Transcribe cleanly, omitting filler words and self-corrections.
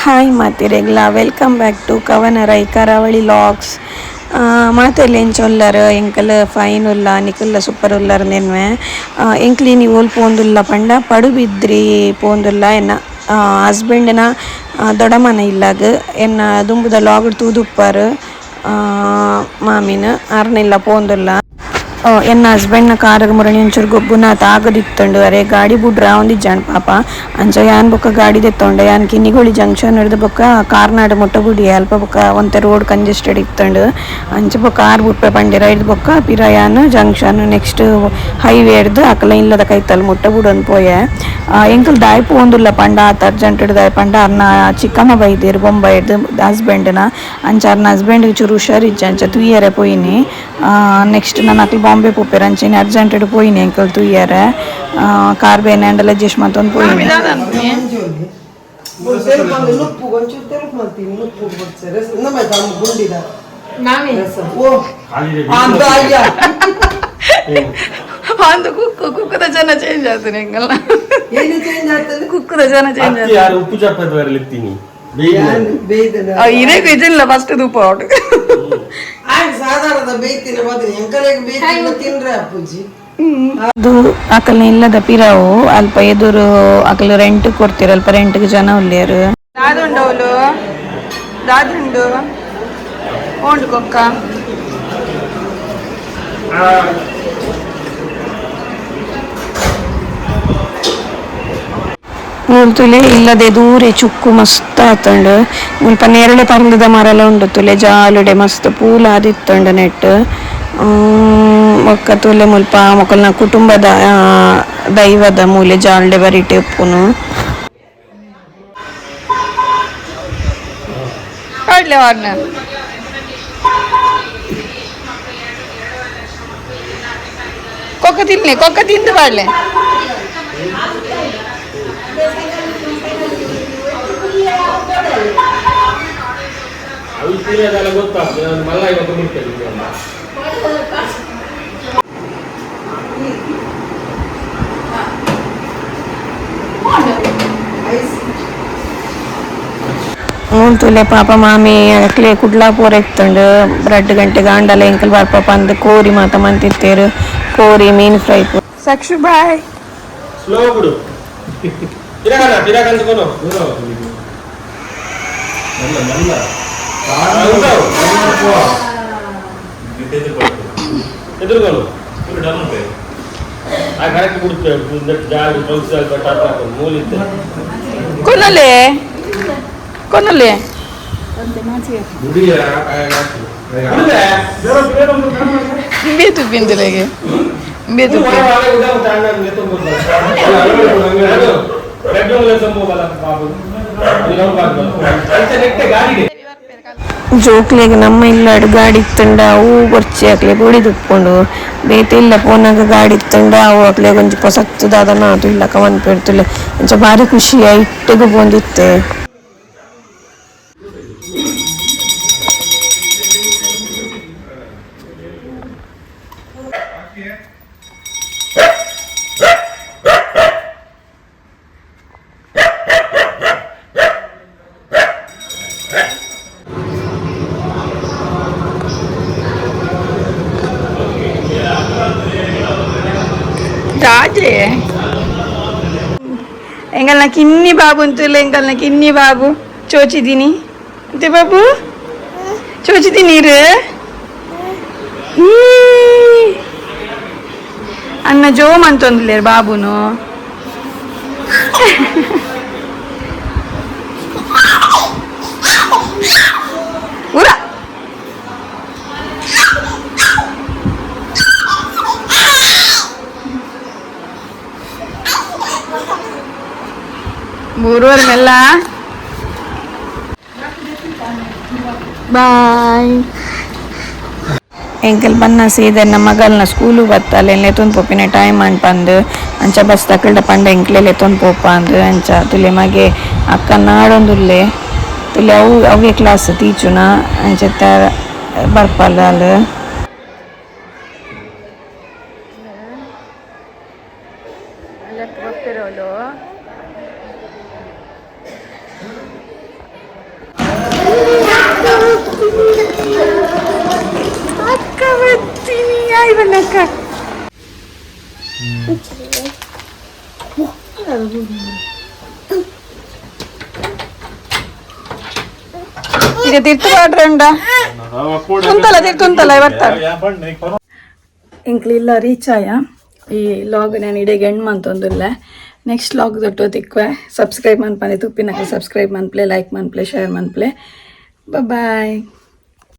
Hi ಮಾತೆರೆಗ್ಲ, welcome back to Kavana Rai Karavali vlogs. ಮಾತೆರ್ಲ ಎಂಚ ಉಲ್ಲರ್? ಎಂಕಲ್ ಫೈನ್ ಉಲ್ಲ, ನಿಕಲ್ಲ ಸೂಪರ್ ಉಲ್ಲರ್ ನೆನ್ವೆ. ಎಂಕ್ಲಿ ನೀವು ಓಲ್ ಪೋಂದುಲ್ಲ ಪಂಡ ಪಡುಬಿದ್ರಿ ಪೋಂದುಲ್ಲ. ಎನ್ನ ಹಸ್ಬೆಂಡ್ನ ದೊಡಮನ ಇಲ್ಲಾಗ ಎನ್ನ ದುಂಬುದ ಲಾಗ್ ತೂದುಪ್ಪಾರ್ ಮಾಮಿನ ಆರ್ನಿಲ್ಲ ಪೋಂದುಲ್ಲ. ಎನ್ನ ಹಸ್ಬೆಂಡ್ನ ಕಾರಿಗೆ ಮುರಣಿ ಒಂಚೂರು ಗೊಬ್ಬುನಾತ ಆಗದಿತ್ತಂಡು. ಅರೆ ಗಾಡಿ ಬುಡ್ರ ಒಂದಿಜ್ಜಾಂಡ್ ಪಾಪ. ಅಂಚ ಯಾನ್ ಬೊಕ್ಕ ಗಾಡಿ ದೆತ್ತೊಂಡೆ. ಯಾನ್ ಕಿನ್ನಿಗೋಳಿ ಜಂಕ್ಷನ್ ಹಿಡ್ದು ಬೊಕ್ಕ ಕಾರ್ನಾಡ್ ಮುಟ್ಟ ಬುಡಿ ಅಲ್ಪ ಬೊಕ್ಕ ಒಂತೆ ರೋಡ್ ಕಂಜೆಸ್ಟೆಡ್ ಇತ್ತಂಡು. ಅಂಚ ಬೊಕ್ಕ ಕಾರ್ ಬುಡ್ಪೆ ಪಂಡೆರ. ಐದು ಬೊಕ್ಕ ಪಿರ ಯಾನ್ ಜಂಕ್ಷನ್ ನೆಕ್ಸ್ಟ್ ಹೈವೇ ಹಿಡ್ದು ಅಕಲ ಇಲ್ಲದ ಕೈತಲ್ ಮುಟ್ಟ ಬುಡೊಂದು ಪೋಯೆ. ಎಂಕಲ್ ದಾಯ್ ಪೋಂದುಲ್ಲ ಪಂಡ ಆತ ಅರ್ಜೆಂಟ್ ದಾಯ್ ಪಂಡ ಅರ್ನ ಚಿಕ್ಕಮ್ಮ ಬೈದೇರ್ ಬೊಂಬೈಡ್ದು ಹಸ್ಬೆಂಡ್ನ. ಅಂಚ ಅರ್ನ ಹಸ್ಬೆಂಡ್ ಚೂರು ಹುಷಾರಿಜ್ಜ, ಅಂಚ ತೂಯರೆ ಪೋಯಿನಿ. ನೆಕ್ಸ್ಟ್ ನನ್ನ ಅಕ್ಲು ಬಾಂಬೆ ಪೋಪೆರ್, ಅಂಚೆನೆ ಅರ್ಜೆಂಟ್ ಪೋಯಿನಿ ಎಂಕಲ್ ತೂಯರೆ. ಕಾರ್ ಬೇನೆ ಅಂಡಲ ಅಡ್ಜಸ್ಟ್ ಮತ್ತೊಂದು ಪೋಯಿನಿ. ಅಂದು ಕುಕ್ಕು ಕುಕ್ಕದ ಜನ ಚೇಂಜ್ ಆಗ್ತದೆ ಎಂಕಲ್ನ. ಕುಕ್ಕದ ಜನ ಚೇಂಜ್ ಅತ್ತಿ ಯಾರು ಉಪ್ಪು ಚಪ್ಪದ ಬರಲಿತ್ತೀನಿ. ಇದೇ ಇದಿಲ್ಲ ಫಸ್ಟ್ ಉಪ್ಪು ಔಟ್. ಸಾಧಾರಣದ ಬೇಯ್ತಿನ ಬದಲು ಎಂಕಲೆಗ್ ಬೇಯ್ತಿನ ತಿನ್ರೆ ಅಪ್ಪುಜಿ. ಅದು ಅಕಲ್ನ ಇಲ್ಲದ ಪಿರಾವು ಅಲ್ಪ ಎದುರು ಅಕಲ್ ರೆಂಟ್ ಕೊಡ್ತೀರ, ಅಲ್ಪ ರೆಂಟ್ಗೆ ಜನ ಉಲ್ಲೇರು. ದಾದುಂಡವಳು ದಾದುಂಡು ಓಂಡು ಕೊಕ್ಕ. ಮೂಲು ತುಲೆ ಇಲ್ಲದೆ ದೂರೆ ಚುಕ್ಕು ಮಸ್ತ್ ಆತಂಡು. ಮುಲ್ಪ ನೇರಳೆ ಪರ್ಂದದ ಮರಲ ಉಂಡು ತುಲೆ, ಜಾಲುಡೆ ಮಸ್ತ್ ಪೂಲ ಆದಿತ್ತಂಡು ನೆಟ್. ಬೊಕ್ಕ ತುಲೆ ಮುಲ್ಪ ಮೊಕಲ್ನ ಕುಟುಂಬದ ದೈವದ ಮೂಲೆ ಜಾಲ್ಡೆ ಬರಿಟೆ ಉಪ್ಪುನು. ಪಾಡ್ಲೆ ವಾರ್ನ. ಕೊಕ್ಕ ತಿನ್ಲೆ, ಕೊಕ್ಕ ತಿಂದು ಪಾಡ್ಲೆ. ಅವು ತೀರದೆಲ್ಲ ಗೊತ್ತಾಗ್ತದೆ, ನಾನು ಮಲ್ಲ ಇವಾಗ ಬಿಡ್ತೇನೆ. ಮೂಲು ತುಲೆ ಪಾಪ ಮಾಮಿ ಅಕ್ಲೆ ಕುಡ್ಲ ಪೂರ ಇತ್ತಂಡು. ರಡ್ಡ್ ಗಂಟೆಗೆ ಆಂಡಲ ಎಂಕಲ್ ಬರ್ಪ ಪಂದ್ ಕೋರಿ ಮಾತ ಮಂತಿತ್ತೇರು, ಕೋರಿ ಮೀನ್ ಫ್ರೈ. ಸಕ್ಷು ಬಾಯ್. ಸ್ಲೋ ಬಿಡು, ತಿರಗಣ ತಿರಗಂದ್ಕೊನು. ಎದುರುಗೋನು ಆ ಕರೆಕ್ಟ್ ಬಿಡುತ್ತೆ ಜಾಗ ಪಲ್ಸ್ ಮೂಲಿತ್ತೆ. ಕೊನಲೆ ಕೊನಲೆ. ಇಂಬೆ ತುಪ್ಪಿಂದಲೆಗೆ ಇಂಬೆ ತುಪ್ಪಿ. ಜೋಕ್ಲೆಗ್ ನಮ್ಮ ಇಲ್ಲಡ್ ಗಾಡಿ ಇತ್ತಂಡ ಅವು ಬೊರ್ಚಿ ಅಕ್ಲೆ ಬೊಡಿ ತುಪ್ಪುಂಡು. ಬೇತೆ ಇಲ್ಲ ಪೋನಾಗ ಗಾಡಿ ಇತ್ತಂಡ ಅವು ಅಕ್ಲೆಗ್ ಒಂಜಿ ಪೊಸತ್ತು ದಾದನ ಆತು ಇಲ್ಲ ಕವನ್ ಪೆಡ್ತುಲೆ. ಅಂಚ ಬಾರಿ ಖುಷಿ ಇಟ್ಟೆಗ್ ಪೋಂದಿತ್ತೆ. ರಾಜೆ ಎಂಗಲ್ನ ಕಿನ್ನಿ ಬಾಬು ಅಂತಲ್ಲ, ಎಂಗಲ್ನ ಕಿನ್ನಿ ಬಾಬು ಚೋಚಿದೀನಿ ಅಂತೆ. ಬಾಬು ಚೋಚಿದಿ ನೀರು ಅನ್ನ ಜೋಮ್ ಅಂತಂದ್ಲೇರ್ ಬಾಬುನು. ಊರ ಮೂರುವರೆ ಮೆಲ್ಲ. ಬಾಯ್. ಎಂಕಲ್ ಬನ್ನ ಸೀದೆನ್ನ ಮಗಲ್ನ ಸ್ಕೂಲು ಬತ್ತಲ್ಲ ಲೆತ್ತೊಂದು ಪೋಪಿನ ಟೈಮ್ ಅಂಡ್ ಪಂದ್. ಅಂಚ ಬಸ್ ತಕಲ್ಡ ಪಂಡ ಎಂಕ್ಲೆ ಲೆತ್ತೊಂದು ಪೋಪ ಅಂದ್. ಅಂಚ ತುಲೆ ಮಗೆ ಅಕ್ಕ ನಾಡೊಂದುಲ್ಲೆ ತುಲೆ ಅವು ಅವೇ ಕ್ಲಾಸ್ ಟೀಚುನ ಅಂಚ ಬರ್ಪಲ್ಲ ಅಲ್. ಅಕ್ಕ ಬರ್ತೀನಿ. ಆಯ್ ಬನ್ನಕ್ಕ. ಈಗ ತಿರ್ತು ಪಾಡ್ರೆ ಉಂಡ ಉಂತಲ್ಲ, ತಿರ್ತು ಉಂತಲ್ಲ ಬರ್ತಾರೆ. ಎಂಕ್ಲು ಇಲ್ಲ ರೀಚ್ ಆಯ. ಈ ಲಾಗ್ ನಾನು ಇಡೀ ಎಂಡ್ ಮಂತೊಂದುಲ್ಲೆ. ನೆಕ್ಸ್ಟ್ ಲಾಗ್ ದೊಟ್ಟು ತಿಕ್ವೆ. ಸಬ್ಸ್ಕ್ರೈಬ್ ಮನ್ಪಂದೆ ತುಪ್ಪಿನಕ ಸಬ್ಸ್ಕ್ರೈಬ್ ಮನ್ಪ್ಲೆ, ಲೈಕ್ ಮನ್ಪ್ಲೆ, ಶೇರ್ ಮನ್ಪ್ಲೆ. ಬಾಯ್.